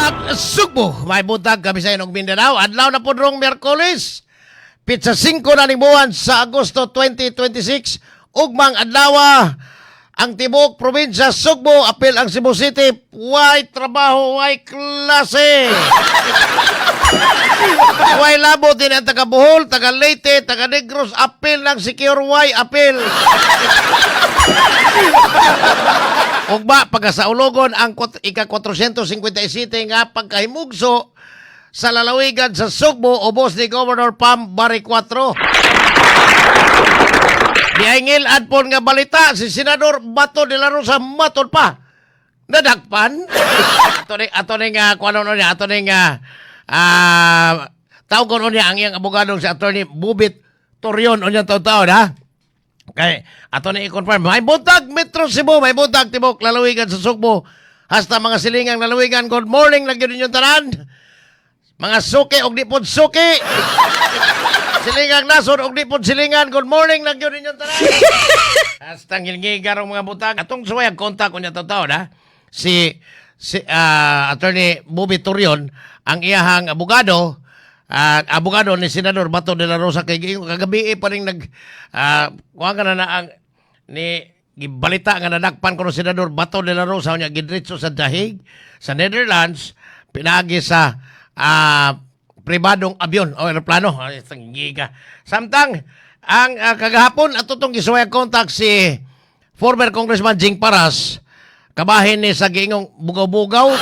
Buntag, Sugbo. May buntag kami sa inyong Mindanao. Adlaw na po rong Miyerkules. Pitsa 5 na ning buwan sa Agosto 2026. Ugmang adlaw, ang tibok probinsya Sugbo, apil ang Cebu City. Way trabaho, way klase. Way labo din ang taga Bohol, taga Leyte, taga Negros, apil ng Secure way apil. Ugma, pagka sa Ulogon, ang ika-457 nga pagkahimugso sa lalawigan sa Sugbo, ubos ni Governor Pam Baricuatro. Diangil adpon nga balita, si Senador Bato de la Rosa matod pa. Nadakpan. Ato ni nga, kung ano niya, ato ni nga, tawgon niya ang iyang abogado si Attorney Bubit Torion, unya taon-taon, ha? Kay ato ni i-confirm. May buntag Metro Cebu, may buntag tibok lalawigan sa Sugbo. Hasta mga silingang lalawigan, good morning lang gyud inyong tanan. Mga suki og di pod suki. Silingang nasod og di pod silingan, good morning lang gyud inyong tanan. Hasta ngilngigar ang mga butag. Atong suway ang kontak unya taon ha. Si Attorney Bobby Torion ang iyahang abogado, abogado ni Senador Bato de la Rosa, kay kagabi pa rin nag kuha ka na na ang ni gibalita nga nadakpan kuno Senador Bato de la Rosa, unya gidretso sa Dahig sa Netherlands pinaagi sa pribadong abyon o eroplano. Ay, giga. Samtang ang kagahapon ato tong gisuway contact si former Congressman Jing Paras, kabahin ni sa giingong bugaw-bugaw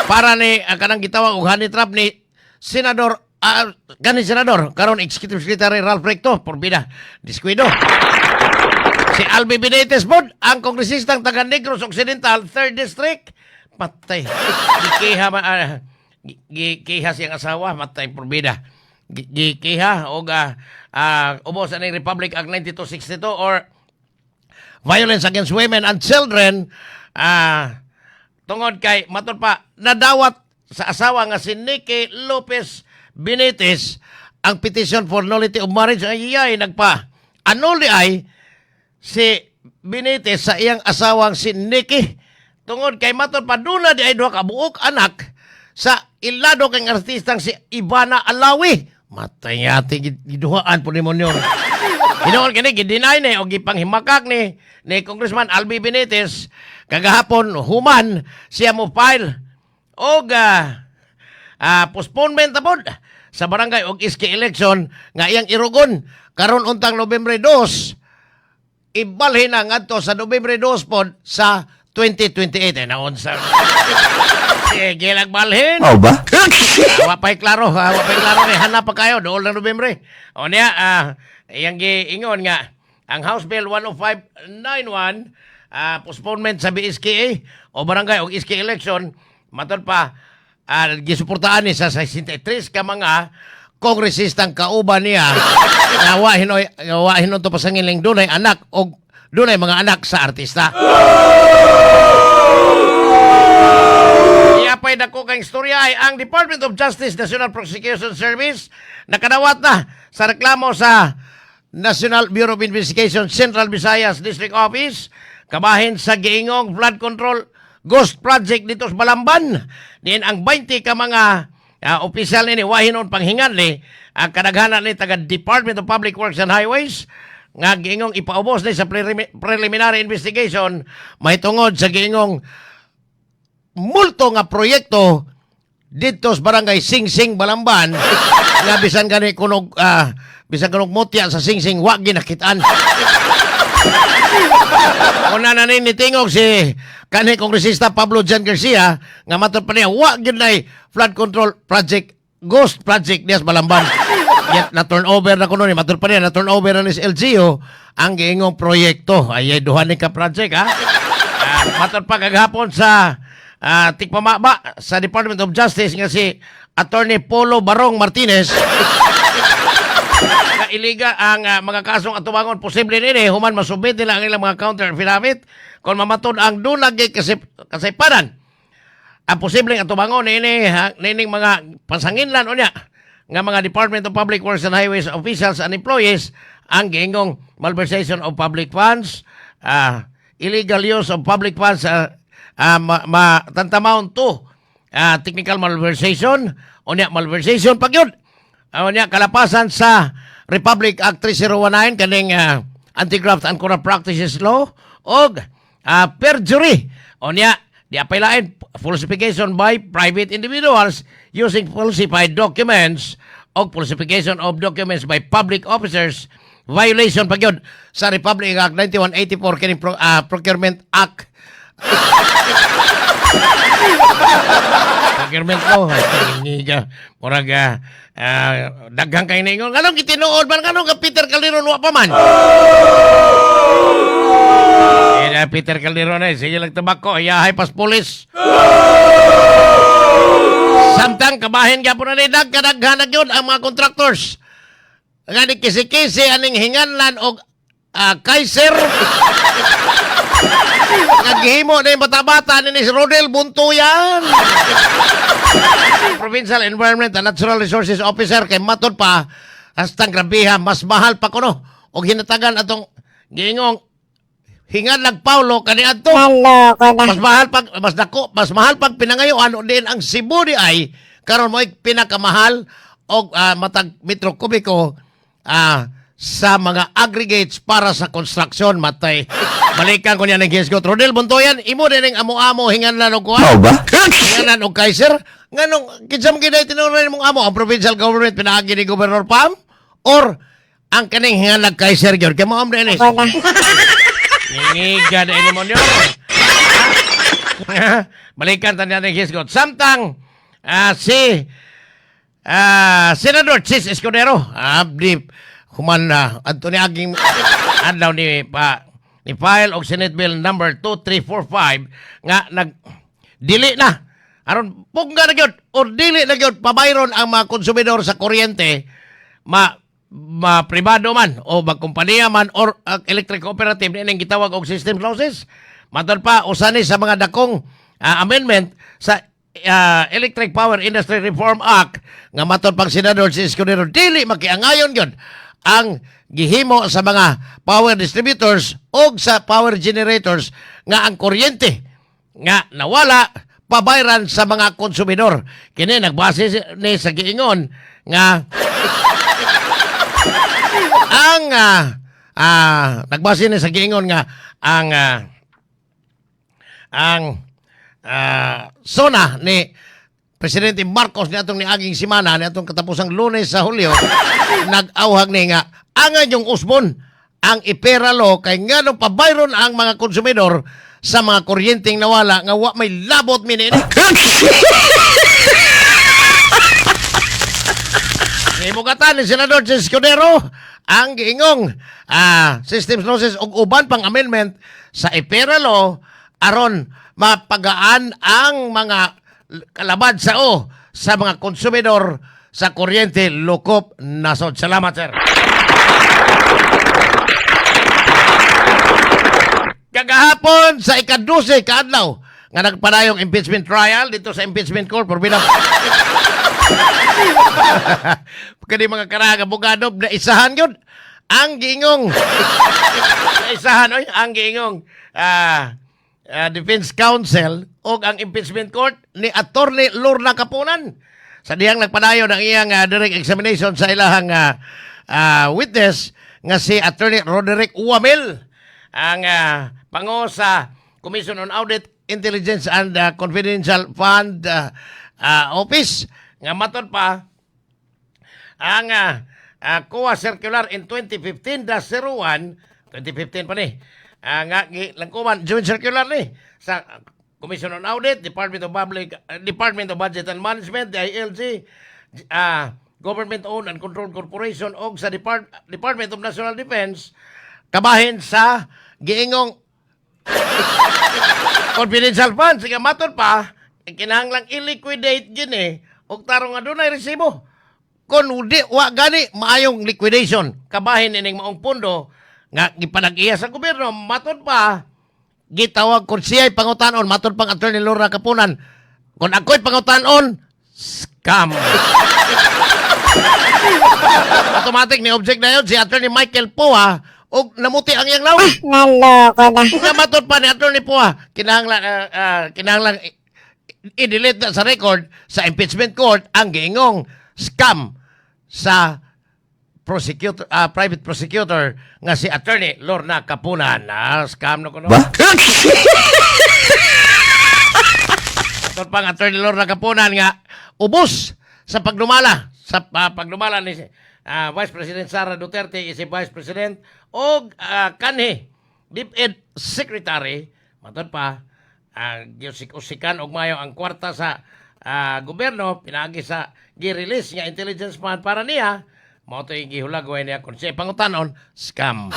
para ni kanang gitawag og honey trap ni Senador kaning senador karon Executive Secretary Ralph Recto. Porbida diskuido. Si Albi Benitez pod, ang kongresistang taga Negros Occidental 3rd District, patay, gikiha gikiha siyang asawa. Matay, porbida. Gikiha og ubos aning Republic Act 9262 or Violence Against Women and Children, tungod kay matod pa nadawat sa asawa nga si Nikki Lopez Benitez ang petition for nullity of marriage. Ay ay nagpa annul ay si Benitez sa iyang asawang si Nikki tungod kay matod pa duna di ay duha ka buok anak sa ilado kang artistang si Ivana Alawi. Matay nga ati giduhaan po ni Monyor. Hinoon kini gideny ni o gipanghimakak ni Congressman Albi Benitez kagahapon human siya mo file og postponement ta pod sa barangay og SK election nga iyang irugon karon untang Nobyembre 2, ibalhin na ngadto sa Nobyembre 2 pod sa 2028. Eh, naunsa. Sige lang balhin. Mao ba? Wa pa'y klaro, ha? Wa pa'y klaro ni hanap pa kayo dool ng Nobyembre. O niya, iyang giingon nga ang House Bill 10591, postponement sa BSKA o barangay o SK election, matod pa gisuportaan ni sa 63 ka mga kongresistang kauban niya nga wa hinoy nga wa hinon to pasangiling dunay anak og dunay mga anak sa artista. Iyapay dako kang istorya ay ang Department of Justice National Prosecution Service nakadawat na sa reklamo sa National Bureau of Investigation Central Visayas District Office kabahin sa giingong flood control ghost project dito sa Balamban. Diin ang 20 ka mga opisyal nini wahinon panghinganli, ang kadaghanan ni taga Department of Public Works and Highways nga giingong ipaubos ni sa preliminary investigation mahitungod sa giingong multo nga proyekto dito sa Barangay Singsing, Balamban, nga bisan gani kunog bisan kunog mutya sa singsing wa ginakitaan. Una na ni nitingog si kanhi kongresista Pablo John Garcia nga matod pa niya wa gyud nay flood control project ghost project diya sa Balamban. Yet na turnover na kuno ni matod pa niya na turnover na ni sa LGU ang giingong proyekto. Ay, ay duha ni ka project ha. Matod pa kagahapon sa tigpamaba sa Department of Justice nga si Attorney Polo Barong Martinez nga iliga ang mga kasong atubangon posible nini human masubmit nila ang ilang mga counter affidavit kung mamatod ang dunag kasi kasaypanan ang posibleng atubangon nini ha, nining mga pasanginlan unya nga mga Department of Public Works and Highways officials and employees ang giingong malversation of public funds, illegal use of public funds, ma, tantamount to technical malversation, unya malversation pag yun. Unya kalapasan sa Republic Act 3019, kaning Anti-Graft and Corrupt Practices Law, og perjury. Unya di apay lain, falsification by private individuals using falsified documents og falsification of documents by public officers, violation pag yun sa Republic Act 9184, kining Procurement Act. Procurement law. Ngiga. Murag daghang kay ningon. Nganong gitinuod man, nganong ka Peter Calderon wa pa man? Eh, na Peter Calderon eh, sige lang tabako, iyahay pas pulis. Samtang kabahin gyapon na ni dagkadaghan na gyud ang mga contractors. Nga ni kisi-kisi aning hinganlan og Kaiser nga gihimo na yung bata-bata ni si Rodel Buntuyan. Provincial Environment and Natural Resources Officer, kay matod pa hastang grabiha, mas mahal pa kuno og hinatagan atong giingong hinganlag Paulo kaniadto. Naloko na. Mas mahal pag mas dako, mas mahal pag pinangayuan o din ang Cebu di ay karon mo pinakamahal og matag metro kubiko sa mga aggregates para sa construction. Matay, balikan ko niya ng hisgot. Rodel Buntoyan, imo din ang amo-amo hinganlan og kuan. Mao ba? Hinganlan og Kaiser, nganong kinsa man gyud tinuran imong amo, ang provincial government pinaagi ni Governor Pam or ang kaning hinganlag Kaiser gyud kay mao am Ako na. Ningiga na ini mo niyo. Balikan ta niya ng hisgot. Samtang si Senador Chis Escudero, di human na adto ni aging adlaw ni pa ni file og Senate Bill number 2345 nga nag dili na aron pugna na gyud or dili na gyud pabayron ang mga konsumidor sa kuryente, ma ma pribado man o magkumpanya man or electric cooperative, nining gitawag og system losses. Matod pa, usa ni sa mga dakong amendment sa Electric Power Industry Reform Act nga matod pang Senador Chis Escudero, dili makiangayon gyud ang gihimo sa mga power distributors o sa power generators nga ang kuryente nga nawala pabayran sa mga konsumidor. Kini nagbase ni sa giingon nga ang nagbase ni sa giingon nga ang SONA ni Presidente Marcos ni atong niaging semana, ni atong katapusang Lunes sa Hulyo, nag-awhag ni nga angan yung usbon ang EPIRA law kay nganong pabayron ang mga konsumidor sa mga kuryenteng nawala nga wa may labot minini. Nibugatan ni Senador Chis Escudero ang giingong systems losses ug uban pang amendment sa EPIRA law aron mapagaan ang mga kalabad sa o sa mga konsumidor sa kuryente lokop nasod. Salamat, sir. Kagahapon sa ika-12 kaadlaw nga nagpadayong impeachment trial dito sa impeachment court por bilang kani mga karag abogado, na isahan gyud ang giingong, naisahan oy ang giingong defense counsel og ang impeachment court ni Attorney Lorna Kapunan sa dihang nagpadayon ang iyang direct examination sa ilahang witness nga si Attorney Roderick Uamil, ang pango sa Commission on Audit, Intelligence and Confidential Fund Office, nga matod pa ang COA Circular in 2015-01, 2015 pa ni nga langkuman joint circular ni sa Commission on Audit, Department of Public Department of Budget and Management, DILG, Government Owned and Controlled Corporation og sa Department of National Defense kabahin sa giingong confidential funds. Sige, matod pa, kinahanglang i-liquidate gini og tarong nga dunay resibo. Kung di wa gani maayong liquidation kabahin ining maong pondo nga gipanag-iya sa gobyerno, matod pa gitawag kung siya'y pangutanon, matod pang Attorney Lorna Kapunan, "Kung ako'y pangutanon, scam." Automatic ni object na yun si Attorney Michael Poa og namuti ang iyang lawig. Naloko na. Nga matod pa ni Attorney Poa, kinahanglan kinahanglan I-delete na sa record sa impeachment court ang giingong scam sa prosecutor, private prosecutor nga si Attorney Lorna Kapunan. Ah, scam na kuno. Ba? Aton pang Attorney Lorna Kapunan nga ubos sa paglumala ni Vice President Sara Duterte isip Vice President og kanhi DepEd Secretary. Matod pa, giusik-usikan og mayo ang kwarta sa gobyerno pinaagi sa gi-release nga intelligence fund para niya. Mao to'y gihulagway niya kung siya pangutanon, scam.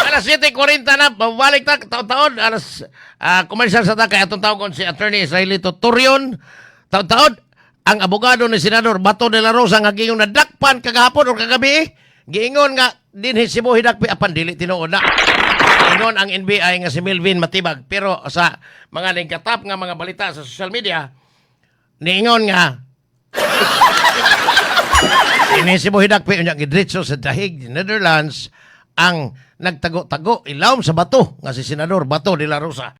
Alas 7:40 na, babalik ta taon-taon, alas commercial sa ta kay atong tawgon si Attorney Israelito Torion. Taon-taon, ang abogado ni Senador Bato de la Rosa nga giingong nadakpan kagahapon o kagabi, giingon nga dinhi Cebu hidakpi apan dili tinuod na. Ingon ang NBI nga si Melvin Matibag, pero sa mga ningkatap nga mga balita sa social media niingon nga dinhi Cebu hidakpi, unya gidritso sa Dahig, Netherlands ang nagtago-tago ilawom sa bato nga si Senador Bato de la Rosa.